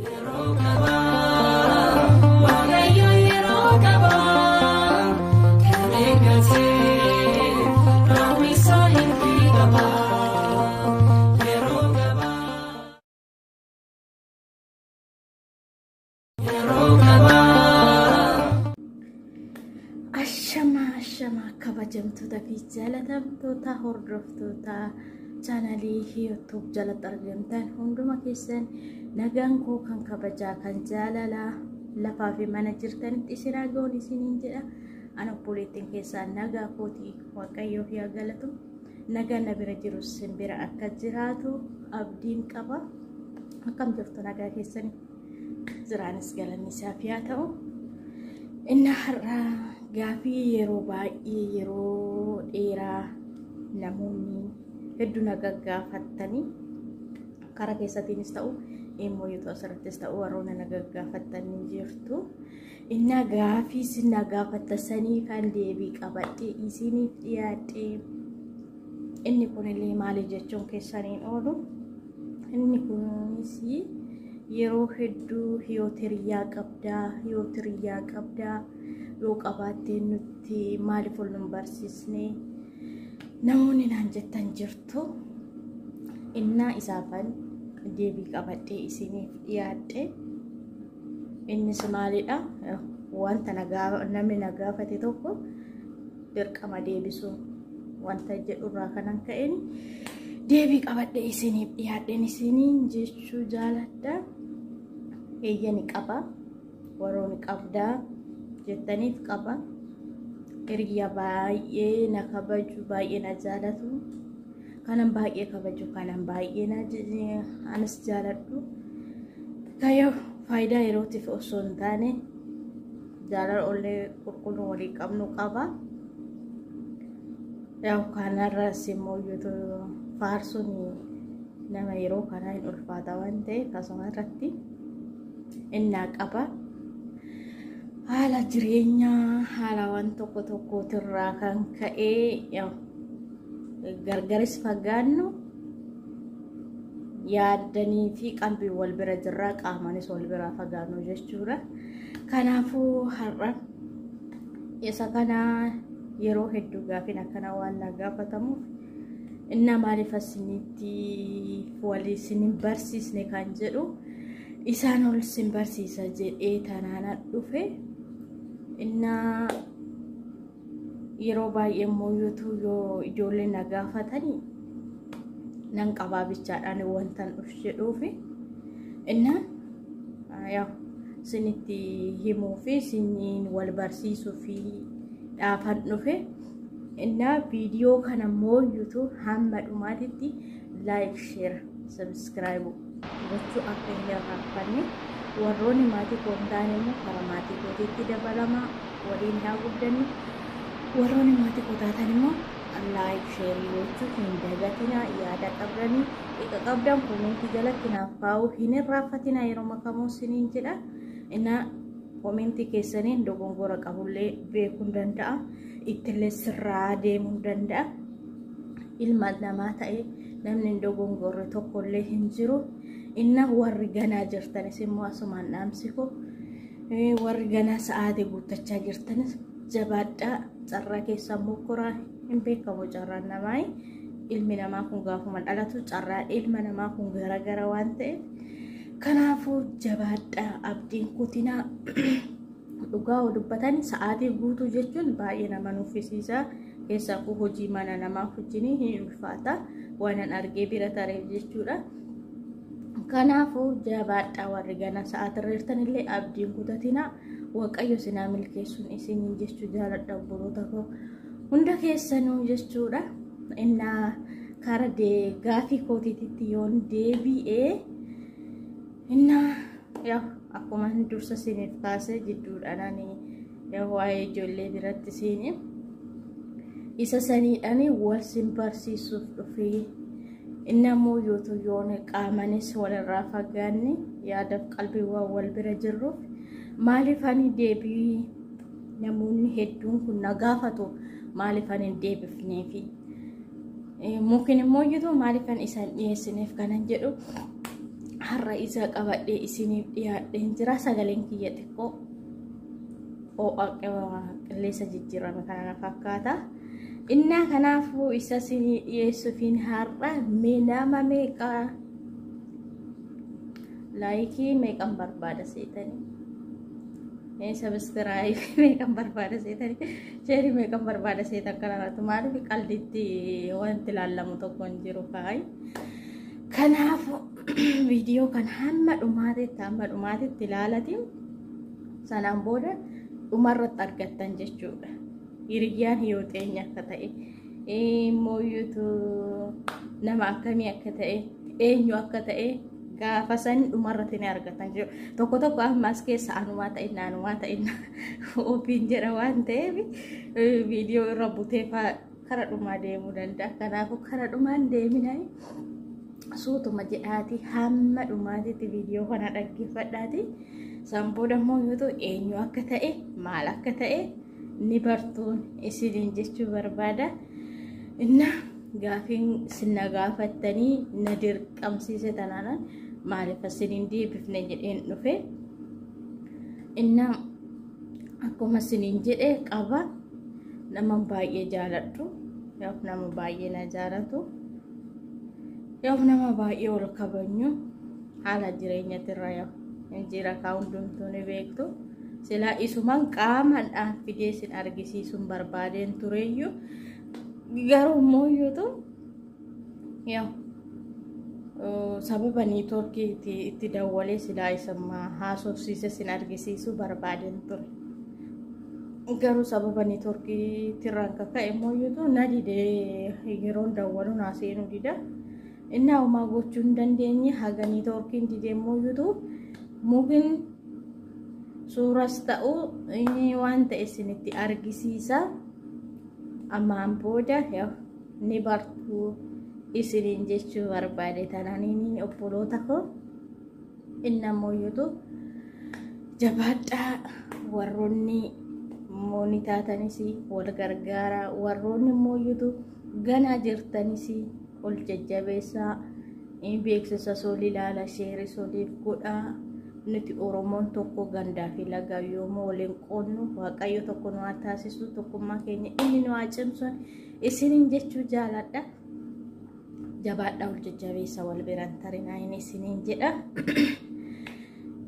Yeroo qabaa, Waaqayyo yeroo qabaa, kan eeggatee raawwisaa hin qabaa. Yeroo qabaa. Yeroo qabaa. Ashamaa ashamaa, kabajamtoota fi jaalatamtoota hordoftoota chaanalii YouTube jalatti argamtan hunduma keessan, nagaan koo kan kabajaa kan jaalalaa lafaa fi mana jirtanitti isin haa ga'uun isiniin jedha. Ana obboleettiin keessaa nagaa kootii, Waaqayyoof yaa galatu. Nagaan na bira jiru isin bira akka jiraatu abdiin qaba. Akkam jirtu? Nagaa keessanii jiraanis galanni isaaf yaa ta'u. Inni har'aa gaafii yeroo baay'ee, yeroo dheeraa namoonni hedduu na gaggaafattanii, karaa keessattiinis ta'u immoo yoo asirrattis ta'u, warroonni na gaggaafattanii jirtu. Inni gaafii isin na gaafattasanii kan deebii qabadhee isiniif dhiyaadhe. Inni kunillee maali jechuun keessaniin oolu. Inni kunis yeroo hedduu yoo hiriyaa qabdaa, yoo hiriyaa qabdaa, yoo qabaattee nutti maaliif ol nu barsiisne namoonni naan jettan jirtu. Innaa isaafan deebii qabadhee isiniif dhiyaadhe. Innis maalidha? Wanta namni na gaafate tokko dirqama deebisuu wanta jedhurraa kanan ka'een deebii qabadhee isiniif dhiyaadheen isiniin jechuu jaaladha. Eeyyani, qaba. Warroonni qabdaa jettaniif qaba. Hiriyaa baay'ee na kabaju, baay'ee na jaalatu. Kanan baay'ee kabaju, kanan baay'ee na anis jaaladhu. Kayyoo faayidaa yerootiif osoo hin taane jaalala ollee qulqulluu walii qabnu qaba. Yaa, kanarras immoo faarsuun nama yeroo kanaa hin ulfaata waan ta'eef asuma irratti innaa qaba. Haala jireenyaa, haala waan tokko tokkootirraa kan ka'ee gargaris fagaannu, yaaddanii fi qalbii wal bira jirraa, qaamanis wal biraa fagaannu jechuudha. Kanaafuu har'a isa kana yeroo hedduu gaafiin akkana waan na gaafatamuuf, innaa maaliif asinitti walii isin hin barsiisne kan jedhu, isaan ol isin barsiisa jedhee tanaana dhufe. Innaa yeroo baay'ee immoo yoo ijoolleen na gaafatanii nan qabaa bichaadhaan wantan dhuf jedhuufi, innaa yaa isinitti himuu fi isiniin wal barsiisuu fi dhaafan dhufe. Innaa viidiyoo kana immoo YouTube hamma dhumaatitti like, share, subscribe gochuu akka hin irraanfanne. Warroonni maatii koo hin taane immoo karaa maatii kootiitti dabalamaa, waliin haa guddannu. Warroonni maatii koo taatan immoo like, share gochuu hin dagatinaa. Yaada qabdanii, xiqqa qabdan koomentii jalatti naaf kaa'uu hin irraanfatinaa yeroo makamuu isiniin jedha. Innaa koomentii keessaniin dogongora qabullee beekuu danda'a, ittillee sirraa deemuu danda'a. Ilma namaa ta'e namni hin dogongorre tokkollee hin jiru. Inna warri ganaa jirtanis immoo asumaan dhaamsiku, warri ganaa sa'aatii guuttachaa jirtanis jabaadhaa, carraa keessan mokkoraa. Hin beekamu carraan namaa. Ilmi namaa kun gaafuma dhalatu carraa ilma namaa kun garagara waan ta'eef, kanaafuu jabaadhaa, abdiin kutinaa. Dhugaa dubbatan sa'aatii guutuu jechuun baay'ee nama nuffisiisa. Keessaafuu hojii mana namaa wajjin hin ulfaata, waan argee bira tareef jechuudha. Kanaafuu jabaadhaa, warri gana sa'aatirra jirtan illee abdiin kutatinaa. Waaqayyo sinaa milkeessuun isiniin jechuu jaaladha, obboloota koo hunda keessanuu jechuudha. Innaa kara gaafii kootiitti yoon deebi'ee, innaa yaa akkuma dursa isiniif kaasee jidduudhaan ani waa'ee ijoollee biratti siini isa saniidhaan wal sin barsiisuuf dhufee. Inni ammoo yootu yoon qaamanis walirraa fagaanne, yaadaaf qalbii waan wal bira jirruuf, maaliif ani deebii namoonni hedduun kun na gaafatu maaliif ani hin deebifneefi, mukin immoo jiru maaliif ani isaan dhiyeessineef kanan jedhu Har'a isa qabadhee isiniif dhiyaadheen jira. Sagaleen kiyya xiqqoo ho'a qilleensa jijjiirame kana na fakkaata. Innaa kanaafuu isa isinii dhiyeessuufiin har'a mee nama meeqaa like meeqan barbaada seetanii? Subscribe meeqan barbaada seetanii? Share meeqan barbaada seetan? Kanarratti maaliif qalditti wanti ilaallamu tokko hin jiru faayi. Kanaafuu viidiyoo kan hamma dhumaatitti ilaalatiin sanaan booda dhumarratti argattan jechuudha. Hiriyyaan yoo teenya akka ta'e, immoo nama akkamii akka ta'e, eenyu akka ta'e gaafa san dhumarratti ni argatan jechuudha. Tokko tokko ammas keessa anumaa ta'inna, anumaa ta'inna ofiin jedha waan ta'eef viidiyoo irra butee kara dhumaa deemuu danda'a. Kanaafuu kara dhumaan deeminaa, suutuma jedhaati hamma dhumaatitti viidiyoo kana dhaggeeffadhaati. San booda immoo yoo ta'u eenyu akka ta'e, maal akka ta'e ni bartuun isiniin jechuu barbaada. Inna gaafiin isin na gaafattanii na dirqamsiise tanaan maaliif isiniin deebifne jedheen dhufe. Inna akkuma isiniin jedhe qaba, nama baay'ee jaaladhu, nama baay'ee na jaalatu, nama baay'ee ol kabajnu, haala jireenyatirra jira kaa hundumtuu ni beektu. Silaa isuman qaamadhaan fidee isin argisiisuun barbaadeen tureyyuu, garuu immoo yoo ta'u sababa network itti dawwalee silaa isuma haasofsiise isin argisiisuu barbaadeen ture. Garuu sababa network irraan kaka'e immoo yoo ta'u na didee, yeroon dawwalu naa seenuu dida. Inni homaa gochuu hin dandeenye. Haga networkiin didee immoo yoo ta'u mukin suuras ta'u waan ta'e isinitti argisiisa. Ammaan booda ni bartuu isiniin jechuu barbaade. Tananiin obboloota koo, inni ammoo yoo ta'u jabaadhaa, warroonni mooni taatanis wal gargaaraa, warroonni immoo yoo ganaa jirtanis ol jajjabeessaa, beeksisa sool ilaala, share soliif godhaa. Nuti Oromoon tokko, gandaa fi lagaa yoomuu waliin qoonnu. Waaqayyo tokko nu haa taasisu, tokkummaa keenya inni nu haa cimsu isiniin jechuu jaaladha. Jabaadhaa, ol jajjabeessa, wal biraan tarinaa inni isiniin jedha.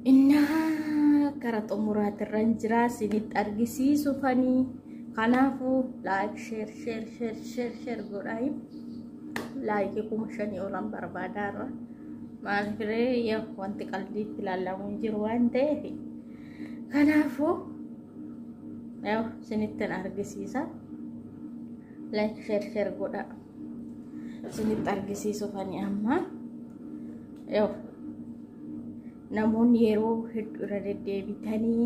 Innaa kara xumuraatirra jira isinitti argisiisufanii. Kanaafuu like, share, share, share, share, share godhaa. Like 5,000 olan barbaadaarra. Maaliif wanti qalbiitti ilaalamuu hin jiru waan ta'eef. Kanaafuu isinittin argisiisa. Like, share, share godhaa. Isinitti argisiisufanii amma. Namoonni yeroo hedduu irra deddeebitanii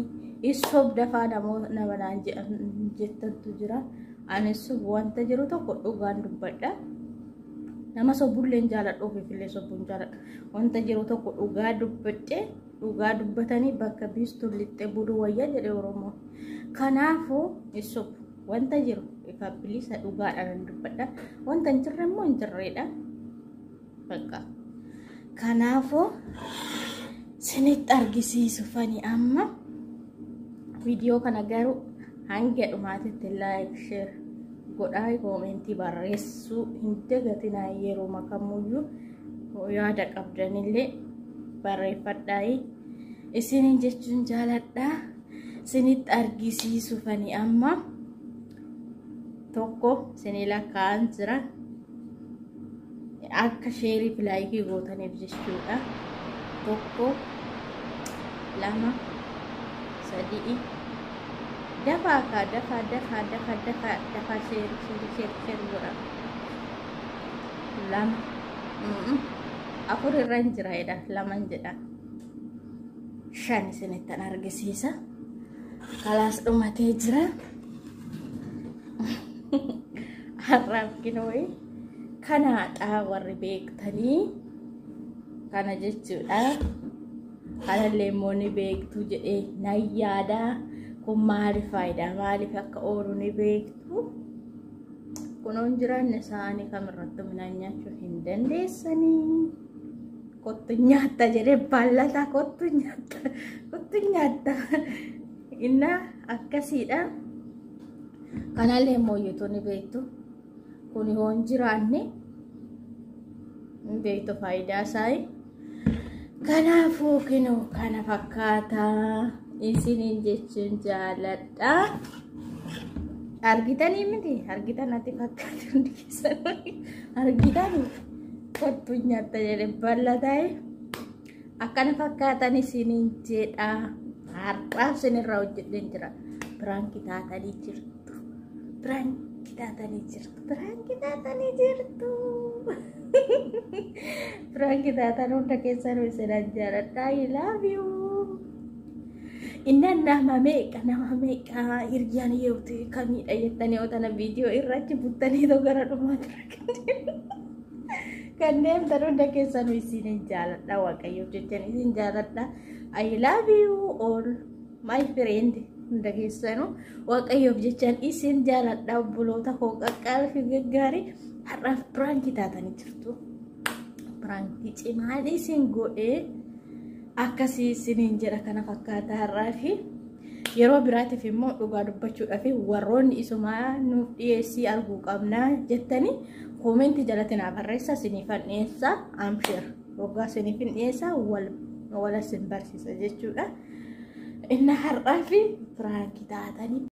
isoof dafaa nama naan jettantu jira. Anis wanta jiru tokko dhugaan dubbadha. Nama sobullee hin jaaladhu, ofiifillee sobuu hin jaaladhu. Wanta jiru tokko dhugaa dubbadhe. Dhugaa dubbatanii bakka biistuun lixxee buluu wayya jedhe Oromoon. Kanaafuu isoof wanta jiru ifa bilisa dhugaadhaan dubbadha. Wanta hin jirre immoo hin jirreedha. Bakka. Kanaafuu isinitti argisiisufani amma viidiyoo kana. Garuu hanga dhumaatitti like, share godhaa, comment barreessuu hin dagatinaa. Yeroo makamuyyuu yaada qabdanillee barreeffadhaa isinin jechuun jaaladhaa. Isinitti argisiisufani amma. Tokko isinii lakkaa'an jira akka share fi like gootaniif jechuudha. Tokko, lama, sadii, dafaa kaa, dafaa, dafaa, dafaa, dafaa, dafaa, share, share, share, share godha. Lama, afur irra hin jira jedha, laman jedha, shan isinittan argisiisa. Kalaas, dhumatee jira. Har'aaf kinooyi kanaadha. Warri beektanii kana jechuudha. Kanallee immoo ni beektu jedhee nan yaada. Kun maaliif faayidaa, maaliif akka oolu ni beektu. Kunoon jiraanne isaanii kamirratti midhaan nyaachuu hin dandeessanii. Kottu nyaatta jedhee baallata kottu nyaatta kottu nyaatta. Inna akkasiidha. Kanallee mooyyetu ni beektu. Kun yoo hin jiraanne hin beektu faayidaa isaa. Kanaafuu kinoo kana fakkaata isiniin jechuun jaaladha. Argitanii miti argitan natti fakkaatu hundi keessan argitanii kottu nyaatta jedhe bal'ataa'e akkana fakkaatan isiniin jedha. Har'aaf isinirraa hojjedheen jira. Piraanki taatanii jirtu. Piraanki taatanii jirtu. Piraanki taatanii jirtu. Piraanki taatan hunda keessanuu isinan jaaladha. I love you. Innan nama meeqa hiriyaan yeewtu kamiidha jettanii yoo tana viidiyoo irratti buttanii too gara dhumaatti kanneen tan hunda keessanuu isinin jaaladha. Waaqayyoof jechan isin jaaladha. I love you all my friend hunda keessanuu Waaqayyoof jechan isin jaaladha. Obboloota koo qaqqaalii fi gaggaarii har'aaf piraankii taatanii jirtu. Piraankii cimaan isin godhee akkasii isiniin jedha kana fakkaata har'aa fi yeroo biraatiif immoo dhugaa dubbachuudhaaf warroonni isumaa nuuf dhiyeessii arguu qabnaa jettanii koomentii jalatti naa barreessa isiniifan dhiyeessa amshir waggaa isiniifin dhiyeessa wal wala isin barsiisa jechuudha. Inni har'aa fi piraankii taatanii.